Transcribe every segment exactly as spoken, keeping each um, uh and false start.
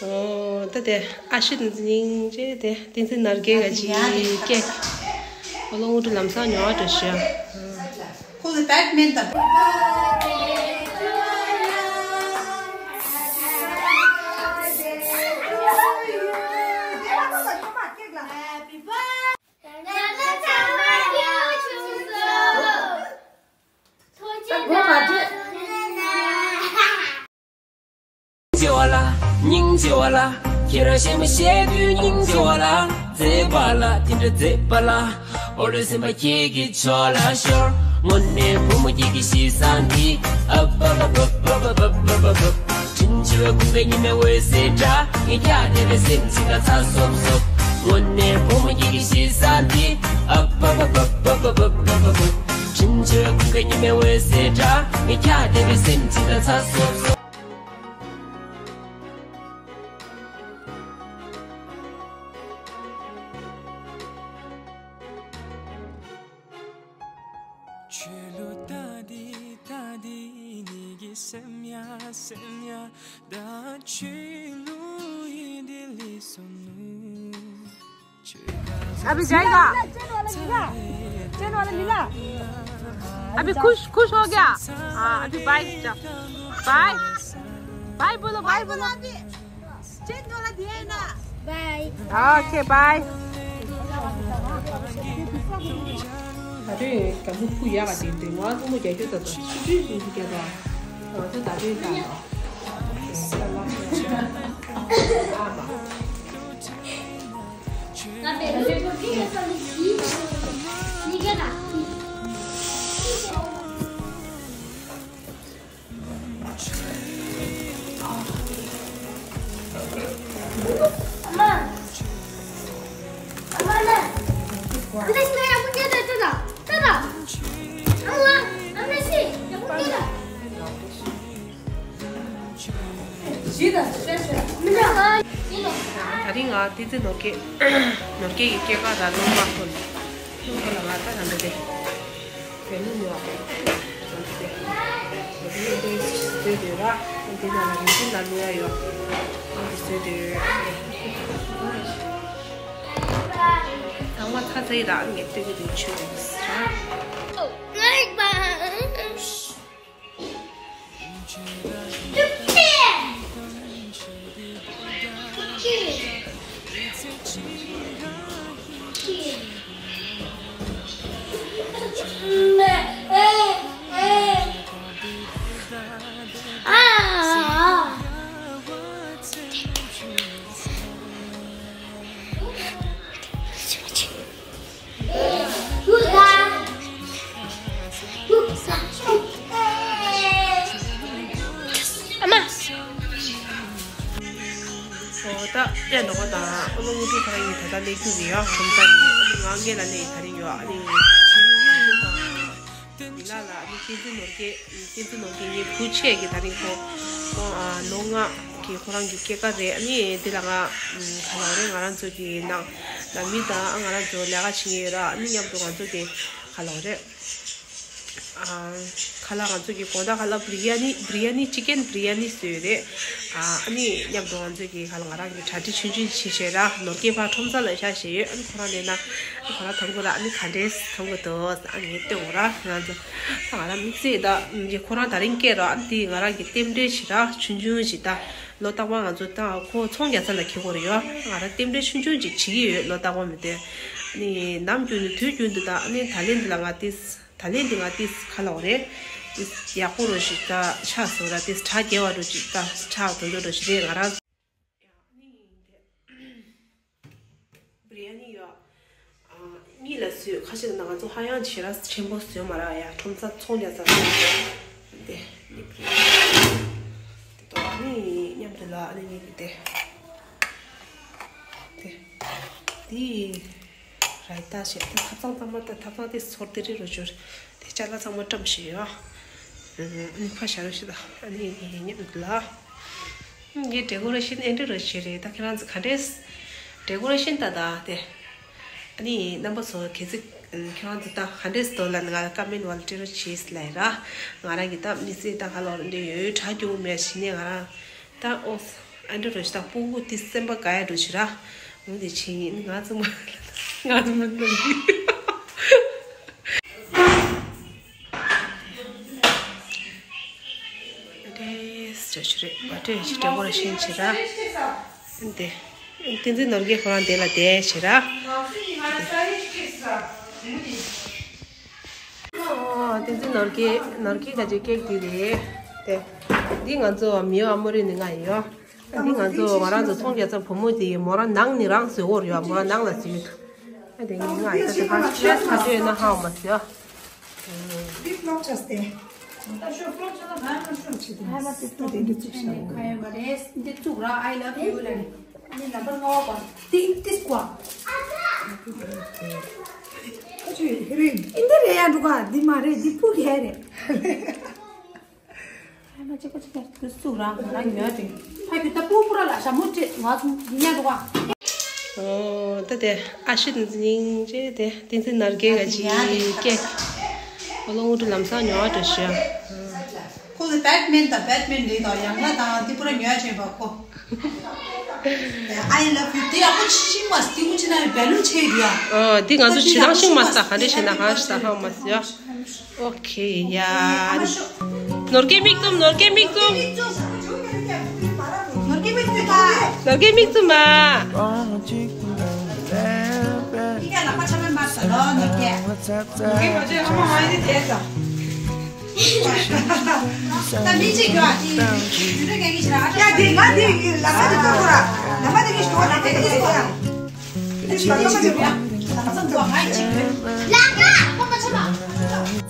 ཨོ། ད་དེ་ཨ་ཤི་ནི་ཉིང་ཅེ་དེ་ཏིན་ཏིན་ནར་གེ་ག་ཅི་ཀེག་ཨོ་ལོ་ངུ་ཏུ་ལམ་སང་ཉོ་བ་འགྲོ་ཤི། ཁོ་ལ་བེད་མིན་ཏོན། སྙིང་རྗེ་བ་ལ། སྙིང་རྗེ་བ་ལ། ཁྱེད་རང་གཞན་མ་བཤད་དུས་སྙིང་རྗེ་བ་ལ། མཛེས་པ་ལ་དེ་འདྲ་མཛེས་པ་ལ། འོ་རེ་སེམས་པ་ཁྱེད་ཀྱི་ཕྱོགས་ལ་ཤོར། དངོས་གནས་བུ་མོ་ཁྱེད་ཀྱི་གཤིས་བཟང་འདི། ཨ་པ་པ་པ། དྲིན་ཆེ་བའི་ཁུངས་ཀྱི་ཉི་མའི་འོད་ཟེར་འདྲ། ངས་ཀྱང་དེ་བས་སེམས་ཅི་དང་ཚ་སོབ་སོབ། དངོས་གནས་བུ་མོ་ཁྱེད་ཀྱི་གཤིས་བཟང་འདི། ཨ་པ་པ་པ། དྲིན་ཆེ་བའི་ཁུངས་ཀྱི་ཉི་མའི་འོད་ཟེར་འདྲ། ངས་ཀྱང་དེ་བས་སེམས་ཅི་དང་ཚ་སོབ་སོབ། ཆོས་ལུགས་ལྟ་འདི་ལྟ་འདི་ནི་གི་སེམས་ཡ་སེམས་ཡ་ད་ཆོས་ལུགས་ཡིན་འདི་ལི་སོ་ནུ། अभी जाएगा। चेन वाला मिला? चेन वाला मिला? अभी खुश, खुश हो गया? हाँ, अभी बाय। बाय। बाय बोलो, बाय बोलो। चेन वाला दिया है ना? बाय। Okay, bye. अरे, कबूत को यार, दिन दिन वहाँ तुम क्या क्यों था? छुट्टी दिन क्या था? हाँ, तो ताजे था। ད་རིང་ང་བསྟན་འཛིན་ནོར་རྒྱས། ནོར་རྒྱས་ཀྱི་སྐྱེས་སྐར་དང་སློབ་མ་ཐོན། སློབ་མ་ལ་ང་ད་ལམ་འགྲོ་དེ། བེ་ལུ་ནུ་བ། ལམ་འགྲོ་དེ། བེ་ལུ་ནུ་དེ་བཟོས་ཡོད་ར། འདི་ནང་ལ་རིན་ཆེན་ལ་བླུག་ཡ་ཡོད། འདི་བཟོས་ཡོད་ར། དང་བ་ཚ་ཚ་ཡི་ར་ངས་ལྟོས་ཀྱི་འདུག་ཆུ་ར། ཨ་མ། ཨོ་ད་ལྟད་མོ་དང་ཨ་མ་དངོས་གྲུབ་ཁོ་རང་གཉིས་ད་ལྟ་སླེབས་རྒྱུ་རེད་ཡ། ཁྲོམ་ས་ནས་ཨ་མ་ང་སྔོན་ལ་སླེབས་ད་རེས་ཡོད། ཨ་ནི་མི་ལ་ལ་ཨ་ནི་བསྟན་འཛིན་ནོར་རྒྱས། བསྟན་འཛིན་ནོར་རྒྱས་ངའི་བུ་ཆེ་གི་ད་རིང་ཁོ་ཁོ་ཨ་ལོ་ལྔ་གི་ཁོ་རང་གི་སྐྱེས་སྐར་རེད། ཨ་ནི་དེ་ལ་ང་ཁ་ལག་རེད། ང་རང་ཚོ་གི་ནང་ལ་མི་དང་ང་རང་ཚོ་ལས་ཀ་བྱེད་ངེས་ཡོད་ར། ཨ་ནི་མཉམ་དུ་ང་ཚོ་གི་ཁ་ལག་རེད། ཨ་ཁ་ལག་ང་ཚོ་གི་དགོང་དག་ཁ་ལག་བི་རི་ཡ་ནི་བི་རི་ཡ་ནི་ཅི་ཀན་བི་རི་ཡ་ནི་བཟོས་ཡོད་རེད། ཨ་ཨ་ནི་མཉམ་དུ་ང་ཚོ་གི་ཁ་ལག་ང་རང་གི་གྲ་སྒྲིག་ཆུང་ཆུང་བྱེད་བྱེད་ར། ནོར་རྒྱས་ཕར་ཁྲོམ་ས་ལ་བཞག་བྱས་ཡོད། ཨ་ནི་ཁོ་རང་སླེབས་ན་ཨ་ནི་ཁོ་རང་ཐང་གོ་ར། ཨ་ནི་ག་འདྲས་ཐང་གོ་འདུག་ཨ་ངས་སྟོན་གོ་ར། ང་ཚོ་ད་ང་རང་དམིགས་བསལ་ད་ཁོ་རང་ད་རིང་སྐྱེས་ར། ཨ་ནི་དེ་ང་རང་གི་རྟེན་འབྲེལ་བྱེད་ར། ཆུང་ཆུང་ཞིག་ད་ལོ་རྟག་པར་ང་ཚོ་ད་ཁོ་ཚོང་རྒྱག་ས་ལ་འཁྱེར་གོ་ར་ཡོད། ང་རང་རྟེན་འབྲེལ་ཆུང་ཆུང་ཅིག་བྱེད་ཀྱི་ཡོད། ལོ་རྟག་པར་མི་དེ་ཨ་ནི་ནམ་རྒྱུན་དུ་དུས་རྒྱུན་དུ་ད་ཨ་ནི་ད་ལན་འདི་ལ་ང་ཏིས། ད་ལན་འདི་ང་ཏིས་ཁ་ལོག་རེད། ཏིས་ཡག་པོ་རོ་ཞིག་ད་ཆགས་སོང་ར། ཏིས་གྲ་རྒྱས་པ་རོ་ཅིག་ད་ཆགས་དོན་དུ་རོ་ཞིག་རེད། ང་རང་བི་རི་ཡ་ནི་ཡོད། གཉིས་ལ་བཟོས། ཁ་ཤས་ན་ང་ཚོ་ཧ་ཡང་ཆེ་ར་ཆེན་པོ་བཟོས་མ་ར་ཡ། ཁྲོམ་ས་ཚོང་རྒྱག་ས་དེ་ནི་བི་རི་ཡ་ནི་མཉམ་དུ་ལ་ཨ་ནི་གཉིས་ཀྱི་དེ་དེ་དེ། རའི་ཏཱ་བྱས། ད་ཐབ་ཚང་ཚང་མ། ད་ཐབ་ཚང་དེ་ཚོར་དེ་རེད་རོ་ཅོར། དེ་ཅ་ལག་ཚང་མ་བཀྲམ་བཞག་ཡོད། ཨ་ནི་ཕ་ཞབས་བཞི་ད་ཨ་ནི་ངེད་ཉིད་ལ། ངས་ཌེ་ཀོ་རེ་ཤན་ཨེ་འདྲ་རོ་བྱས་རེད། ད་ཁྱེད་རང་ཚོ་ག་འདྲས་ཌེ་ཀོ་རེ་ཤན་ད་ད་དེ། ཨ་ནི་རྣམ་པ་ཚོ་གལ་སྲིད་ཁྱེད་རང་ཚོ་ད་ག་འདྲས་འདུག་ལབ་ན་ང་ལ་ཀ་མེན་ཊི་ཝལ་ཊི་རོ་བྱས་ལབ་ར། ང་རང་གི་ད་མི་ཚེ་ད་ག་ལོག་འདྲ་ཡོད་དྲ་རྒྱུ་མེད་ཞིག་ནས་ང་རང་ད་ཨོ། ཨ་འདྲ་རོ་ཞིག་དང་སྤུ་གུ་དེ་སེམས་པ་དགའ་ཡ་འགྲོ་ཞིག་ར། འོ་དེ་ཆེ་ཡིན་ང་ཚོ་མ་ང་ཚོ་མ་འདང་གི་དེ་ཅོ་ཆུ་རེད་བ་དེ་ཅི་དྲ་བོ་ར་ཤིན་ཆེ་ར། དེ་བསྟན་འཛིན་ནོར་རྒྱས་ཁོ་རང་དེ་ལ་བསྡད་ཆེ་ར། ཨོ། བསྟན་འཛིན་ནོར་རྒྱས་ནོར་རྒྱས་ག་ཅིག་ཀེག་དེ་རེད། དེ་འདི་ང་ཚོ་མིའོ་ཨ་མོ་རི་ནི་ང་ཡིན་ཡོ། འདི་ང་ཚོ་ང་རང་ཚོ་ཚོང་རྒྱག་ས་བུ་མོ་དེ་མོ་རང་ནང་ནི་རང་བཟོས་འོར་ཡོ་མོ་རང་ནང་ལ་བཟོས་ཡོད། ཨ་དེ་ངས་ང་ཡི་ད་དེ་ཧ་ཤེས་ཁ་ཏོས་ན་ཧ་མ་ཟེར་ཡོ། འདི་ལོག་ཆ་སྟེ། ད་ཤོ་ལོག་ཆ་ན་ང་ང་ཤོ་ཆེ་དེ་ཧ་མ་དེ་ཏོ་དེ་འདི་ཚུགས་ཤ་ཁ་ཡོད་མ་རེད། འདི་བཙུགས་ར་I love you ལ་ནི་ནམ་པར་ལྔ་བ་པ་ཏིང་ཏིས་ཀོ། ཁ་ཆུ་ཧེ་རིང་། འདི་རེད་ཡ་འགྲོ་ག་འདི་མ་རེད་འདི་ཕུག་གི་ཧེ་རེད། ཧ་མ་ཅི་ཀོ་ཅི་ཀ་ཏིས་ཚུགས་ར་ང་ཉོ་དེ་ཕ་གི་ད་ཕུག་ཕུ་ར་ལ་ཞྭ་མོ་ཏྲེ་ང་ཚོ་འདི་ཉ་འགྲོ་ག་ཨོ། ད་དེ་ཨ་ཤི་ཉིང་ཅེ་དེ་བསྟན་འཛིན་ནར་གེ་ག་ཅི་ཀེ། ཨོ་ལོ་ངུ་ཏུ་ལམ་སང་ཉོ་བ་འགྲོ་ཤི་ཡ། ཁོ་ཚོ་བེད་མེན་དང་བེད་མེན་རེད་དང་ཡང་ན་དང་དེ་པུ་ར་ཉོ་བ་བྱས་པ་ཁོ། I love you དེ་ཡག་པོ་ཤི་མ་སི་ཀུ་ཅི་ན་བེ་ལུན་ཆེ་རེད་ཡ། ཨོ་དེ་ང་ཚོ་ཇི་ལྟར་ཤིང་མ་ས་ག་འདྲ་བྱས་ན་ཧ་ཤ་ཧ་མ་སི་ཡ། ཨོ་ཁེ་ཡ། ནོར་གེ་མིག་བཙུམ་ནོར་གེ་མིག་བཙུམ། ནོར་གེ་མིག་བཙུམ་མ།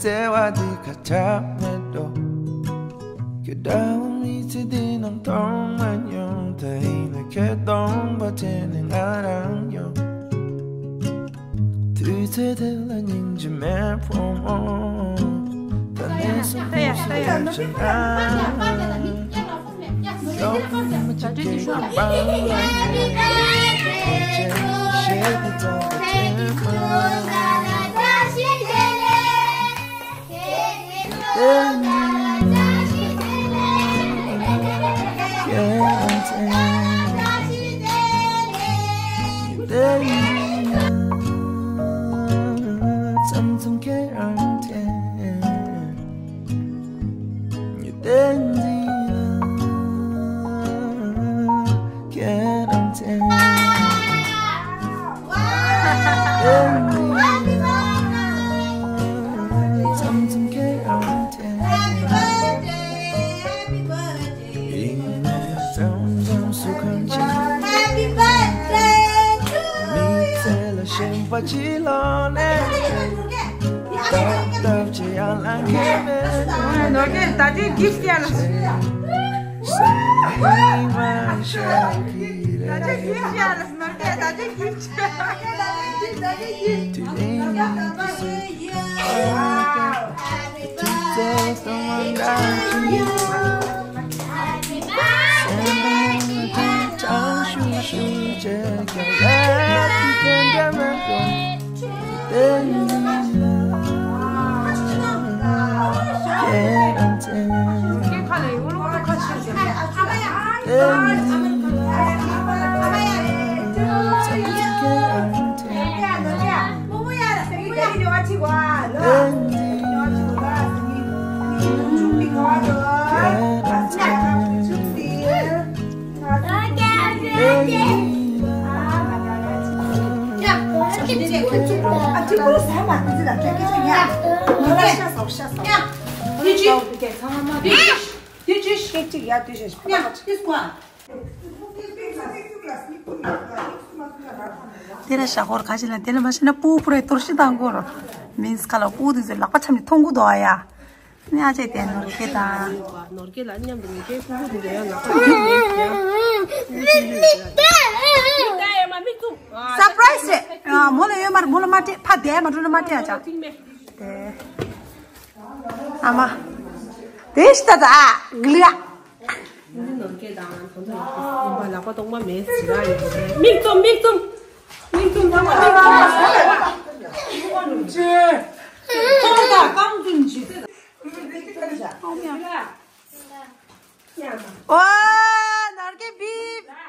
བརྩེ་བ་འདི་ཁ་ཆག་མེད་འགྲོ། ཁྱོད་འདྲ་བོ་མི་ཚེ་འདི་ནང་མཐོང་མ་མྱོང་། ད་ཡིན་ན་ཁྱོད་སྟོང་པ་དྲན་ནས་ང་རང་ཡོང་། དུས་ཚོད་དེ་ལ་སྙིང་རྗེ་མེད་ཕོ་མོ། ད་ནས་བཟུང་ཁོང་ཞིག་ལས་བྱེད་ན། ནོར་གེ་ད་ཅི་གིབ་ཡ་ལ། ད་ཅི་གིབ་ཡ་ལ་ནོར་གེ་ད་ཅི་གིབ། དེ་ར་ཤ་འཁོར་ག་ཅི་ལ་དེ་ལ་ཤ་འཁོར་ག་ཅི་ལ་དེ་ལ་མ་ཤི་ན་སྤུ་གུ་ཕུ་རེ་གཏོར་ཤི་དང་གོ་ར་མིན་སི་ཁ་ལ་སྤུ་གུ་དེ་ཚོའི་ལག་པ་འཆམ་ནས་མཐོང་གི་འདུག་ཨ་ཡ། ནི་ཨ་ཅེ་དེ་ནོར་གེ་དང་། ནོར་གེ་ལ་མཉམ་དུ་ནོར་གེ་སྤུ་གུ་དེ་ཚོ་ཡང་ལག་པ་འཆམ་ནས་ཡ། སར་པ་རའི་སི་རེད། མོ་ལ་ཡོད་མ་རེད། མོ་ལ་མ་སྤྲད། ཕ་དེ་མ་འགྲོ་ན་མ་སྤྲད་ཨ་ཅག་དེ། ཨ་མ། དེ་ཤི་ད་ད་ཨ་གི་ལི་ཨ། འདི་ནོར་སྐད་དང་དོན་དུ་ཡིན་པ་ལག་པ་སྟོང་པ་མེད་ཟེར་ར་ཡོད་རེད། མིག་བཙུམ་མིག་བཙུམ། མིག་བཙུམ་ཚང་མ་མིག་བཙུམ། ཚོང་དང་རྐང་བཙུན་གྱིས། ཨོ་ནོར་སྐད་བི།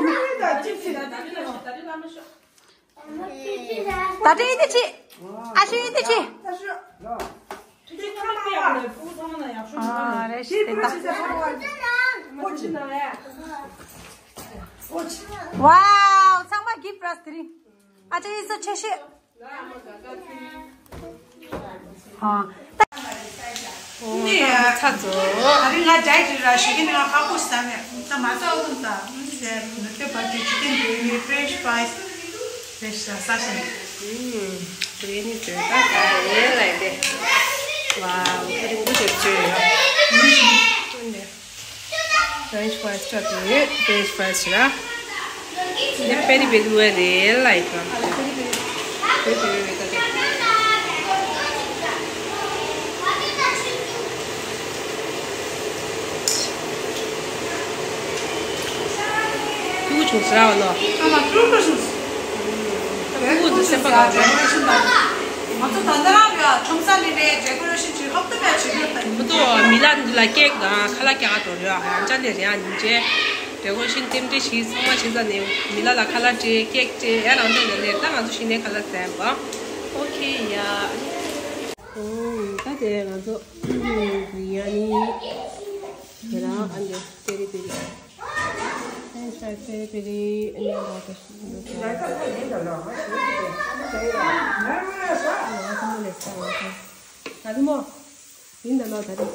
ད་ལྟ་ཡིན་དེ་ཅི། ཨ་ཤི་ཡིན་དེ་ཅི། ཨ་རེ་ཤི་དེ་ད། ཝའོ། ཚང་མ་གིཕ་ར་སི་དེ་རིང་། ཨ་ཅེ་ཡིན་སོ་ཆེ་ཤི། ཨ། ཨོ། ད་ཚ་ཚོ། ཨ་རི་ང་ཌའེ་ཊི་ར་ཞིག་ནི་ང་ཁག་པོ་ཟ་མེད་ད་མ་ཟ་འོང་ད་ཟེར་ནུ་ཏེ་བ་ཏི་ཅི་ཀེན་བི་རི་ཡ་ནི་ཕི་རེན་ཆི་ཕ་རའི་སི་རེ་ཤ་ཟ་ཤ་ནི། ཨུམ། བི་རི་ཡ་ནི་ཟེར་ད་ཟ་རེ་ལ་ཡི་དེ། ཝའོ། ཁ་རིང་པོ་ཞིག་བྱོས་ཡོད། ཧོན་དེ། French fries ཅག་དེ་French fries ཞིག་ར། འདི་པེ་རི་པེ་རི་བའི་རེད་ལ་ཡི་ག་པེ་རི་པེ་རི་པེ་རི་པེ་རི་རེད་ད་དེ། ཕྲུ་གུ་བྱུང་ཟེར་བ་ལོ། ཨ་མ་ཕྲུ་གུ་བྱུང་། ཕྲུ་གུ་འདི་སེམས་པ་ག་ཚོད། ང་ཚོ་ད་ལྟ་རང་ཡ་ཁྲོམ་ས་ནས་ནས་ཌེ་ཀོ་རེ་ཤན་བྱེད་ཧོབ་ཏེ་བྱེད་ཀྱི་ཡོད་ད། མི་ཚོ་མི་ལ་འདི་ལ་ཀེག་དང་ཁ་ལག་རྒྱག་ག་འགྲོ་རེད་ཨ། ཡང་ཅག་ནས་རེད་ཨ། ཉིན་བྱེད་ཌེ་ཀོ་རེ་ཤན་རྟེན་འབྲེལ་ཞིག་ཚང་མ་བྱེད་ས་ནས་མི་ལ་ལ་ཁ་ལག་སྤྲད་ཀེག་སྤྲད་ཡ་རང་འདྲ་ནས་ལས་ད་ང་ཚོ་ཤི་ནས་ཁ་ལག་ཟས་པ། ཨོ་ཁེ་ཡ། ཨོ་ད་དེ་ང་ཚོ་རི་ཡ་ནི་དེ་རང་ཨ་འདི་པེ་རི་པེ་རི། French fries ཕེ་རི་ཕེ་རི་ཨ་ནི་ང་ད་ཤི་འདུག་ད་ད་མོ་ལས་ས་ང་ད་ད་མོ་ཡིན་ད་ལོ་ད་རེད།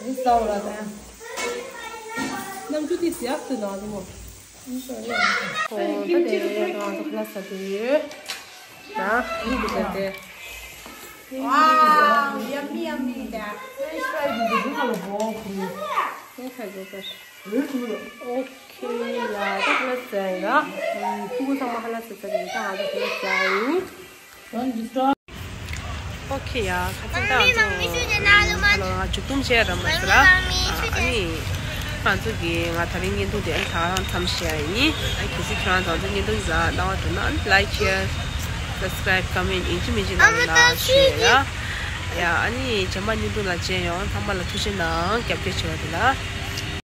རེད་ས་འོ་ལ་ད་ཡང་། རྣམ་འགྱུར་དེ་ཟེར་ཡག་ཏུ་ན་ད་མོ། ཨོ་ད་དེ་ང་ཚོ་ཁ་ལག་ཟ་གི་ཡོད། ད་ཡིན་འདུག་ད་དེ། Wow, yummy, yummy, that French fry. ཁོ་ཁ་གོ་པར། ཨོ་ཁེ་ཡ། ད་ཁ་ལག་ཟ་ཡིན་ར། ཕྲུ་གུ་ཚང་མ་ཁ་ལག་ཟ་ས་རེད། ད་ང་ཚོ་ཁ་ལག་ཟ་ཡིན། ཨོ་ཁེ་ཡ། ཁ་སང་ད་ང་ཚོ་ཁ་ལག་མཇུག་བསྡོམས་བྱས་ར་མ་ཟེར་ར། ཨ་ནི་ང་ཚོ་གི་ང་དེ་རིང་བརྙན་ཐུང་དེ་ཨ་ནི་ད་ག་རང་མཚམས་བཞག་ཡིན། ཨ་གལ་སྲིད་ཁྱེད་རང་ཚོ་ང་ཚོ་བརྙན་ཐུང་གི་ཟ་ལྟ་བ་འདུག་ན་ཨ་ནི་like, share, subscribe, comment ཡིན་གཅིག་མིན་གཅིག་གནང་རོགས་གནང་ཞུ་ཡ། ཡ་ཨ་ནི་རྗེས་མ་བརྙན་ཐུང་ལ་མཇལ་ཡོང་། ཚང་མ་ལ་ཐུགས་རྗེ་གནང་། རྒྱབ་སྐྱོར་བྱེད་པ་དེ་ལ།